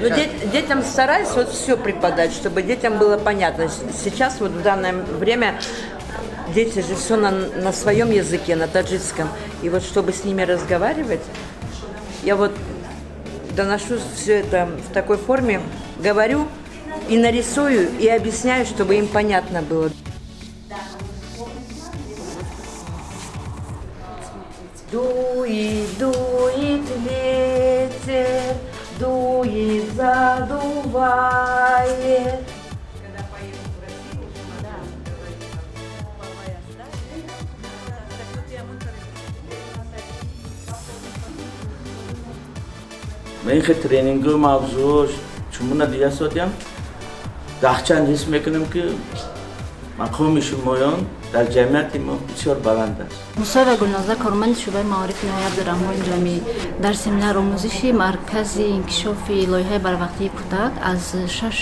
Но детям стараюсь вот все преподать, чтобы детям было понятно. Сейчас вот в данное время дети же все на своем языке, на таджикском. И вот чтобы с ними разговаривать, я вот доношу все это в такой форме, говорю и нарисую, и объясняю, чтобы им понятно было. Дует, дует ветер, дует, задувает. Ман ин тренингу мавзӯъ чунона дида содям, даҳчанд ҳис мекунам, ки мақоми шумоён дар ҷамъияти мо бисёр баланд аст. Мусоева Гулноза, корманди шӯъбаи маорифи ноҳияи Абдураҳмони Ҷомӣ. Дар семинар омӯзиши маркази инкишофи лоиҳаи барвақтии кӯдак аз шаш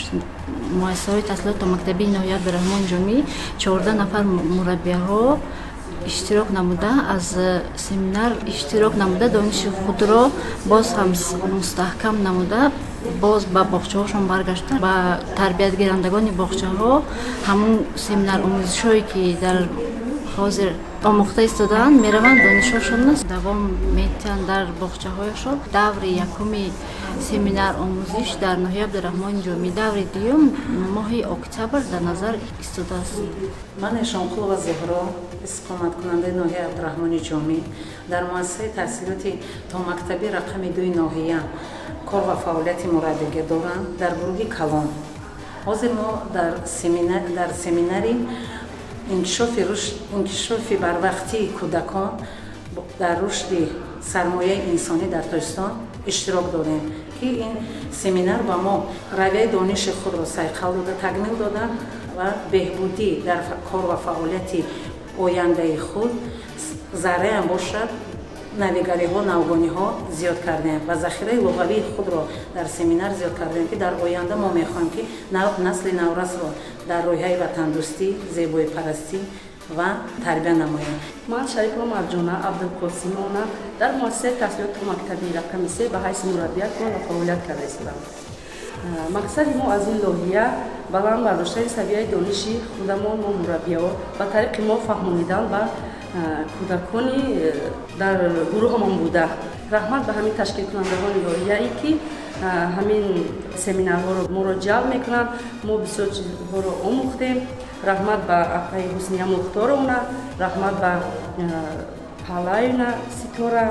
муассисаҳои таҳсилоти томактабии ноҳияи Абдураҳмони Ҷомӣ 14 нафар мураббияҳо иштирок намуда, аз семинар иштирок намуда, дониши худро боз ҳам мустаҳкам намуда, боз ба боғчаҳошон баргашта, ба тарбиятгирандагони боғчаҳо ҳамун семинар омӯзишҳое, ки дар ҳозир омӯхта истодаанд, мераванд, донишҳошонро давом метиҳанд дар боғчаҳояшон. Даври якуми семинар омӯзиш дар ноҳияи Абдураҳмони Ҷомӣ, даври дуюм моҳи октябр дар назар истодааст. Ман, Эшонқулова Зуҳро, истиқоматкунандаи ноҳияи Абдураҳмони Ҷомӣ, дар муассисаи таҳсилоти томактабӣ рақами 2-и ноҳия кор ва фаъолияти мураббигӣ дорам дар гурӯҳи калон. Ҳозир мо дар семинари инкишофи барвақтии кӯдакон дар рушди сармояи инсонӣ дар Тоҷикистон иштирок дорем, ки ин семинар ба мо равияи дониши худро сайқал дода, такмил дода ва беҳбудӣ дар кор ва фаъолияти ояндаи худ зарраям бошад, навигариҳо, навгониҳо зиёд кардем ва захираи луғавии худро дар семинар зиёд кардем, ки дар оянда мо мехоҳем, ки насли наврасро дар рӯҳияи ватандӯстӣ, зебоипарастӣ ва тарбия намоем. Ман, Шарипова Марҷона Абдулқосимовна, дар муассисаи таҳсилоти мактабии рақами 3 ба ҳайси мураббия кор ва фаъолият карда истодам. Мақсади мо аз ин лоҳия баланд бардоштани савияи дониши худамон, мо мураббияҳо, ба тариқи мо фаҳмонидан ба кӯдакони дар гурӯҳамон буда. Раҳмат ба ҳамин ташкилкунандагони лоҳияе, ки ҳамин семинарҳоро моро ҷалб мекунанд. Мо бисёр чизҳоро омӯхтем. Раҳмат ба апаи Ҳусния Мухторовна, раҳмат ба Палаевна Ситора.